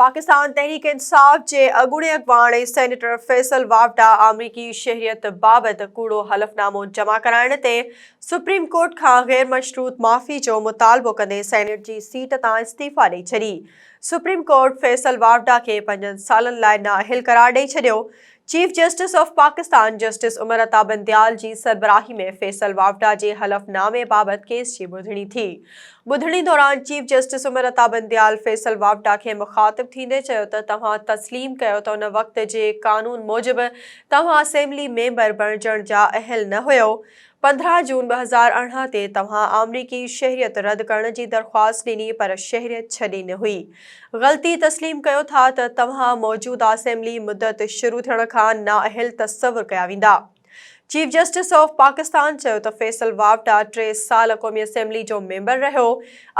پاڪستان تحريڪ انصاف جي اڳوڻي اڳواڻ ۽ سينيٽر فيصل واوڊا آمريڪي شهريت بابت ڪوڙو حلف نامو جمع ڪرائڻ تي سپريم ڪورٽ کان غير مشروط معافي جو مطالبو ڪندي سينيٽ جي سيٽ تان استعيفيٰ ڏئي ڇڏي. سپريم ڪورٽ فيصل واوڊا کي پنجن سالن لاء نااهل قرار ڏئي ڇڏيو. Chief justice of Pakistan justice Umar Ata Bandial جي سربراهي ۾ فيصل واوڊا جي حلف نامي بابت ڪيس جي ٻڌڻي ٿي. ٻڌڻي دوران چيف جسٽس عمر عطا بنديال فيصل واوڊا کي مخاطب ٿيندي چيو ته توهان تسليم ڪيو ته ان وقت جي قانون موجب توهان اسيمبلي ميمبر بڻجڻ جا اهل نه هيو، 15 جون 2018 تي توهان آمريڪي شهريت رد ڪرڻ جي درخواست ڏني پر شهريت ڇڏي نه هئي. غلطي تسليم ڪيو ٿا ته توهان موجوده اسيمبلي مدت شروع ٿيڻ کان نااهل تصور ڪيا ويندا. چيف جسٽس آف پاڪستان چيو ته فيصل واوڊا ٽي سال قومي اسيمبلي جو ميمبر رهيو،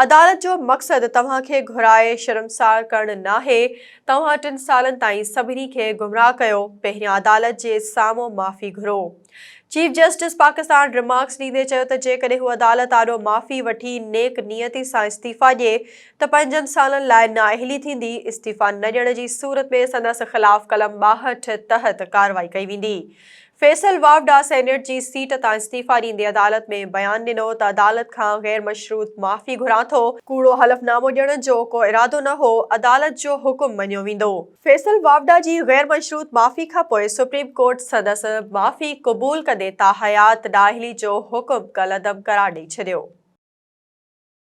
عدالت جو مقصد توهان کي گهرائي شرمسار ڪرڻ ناهي، توهان ٽن سالن تائين سڀني کي گمراهه ڪيو، پهريان عدالت جي سامهون معافي گهرو. چيف جسٽس پاڪستان ريمارڪس ڏيندي چيو ته جيڪڏهن هو عدالت آڏو معافي وٺي نيڪ نيتي سان استعيفيٰ ڏئي ته پنجن سالن لاء نااهلي ٿيندي، استعيفيٰ نه ڏيڻ جي صورت ۾ سندس خلاف قلم 62 تحت ڪارروائي ڪئي ويندي. فيصل واوڊا سينيٽ جي سيٽ تان استعيفيٰ ڏيندي عدالت ۾ بيان ڏنو ته عدالت کان غير مشروط معافي گهران ٿو، ڪوڙو حلف نامو ڏيڻ جو ڪو ارادو نه هو، عدالت جو حڪم مڃيو ويندو. فيصل واوڊا جي غير مشروط معافي کانپوء سپريم ڪورٽ سندس معافي قبول ڪندي تاحيات نااهلي جو حڪم ڪالعدم قرار ڏئي ڇڏيو.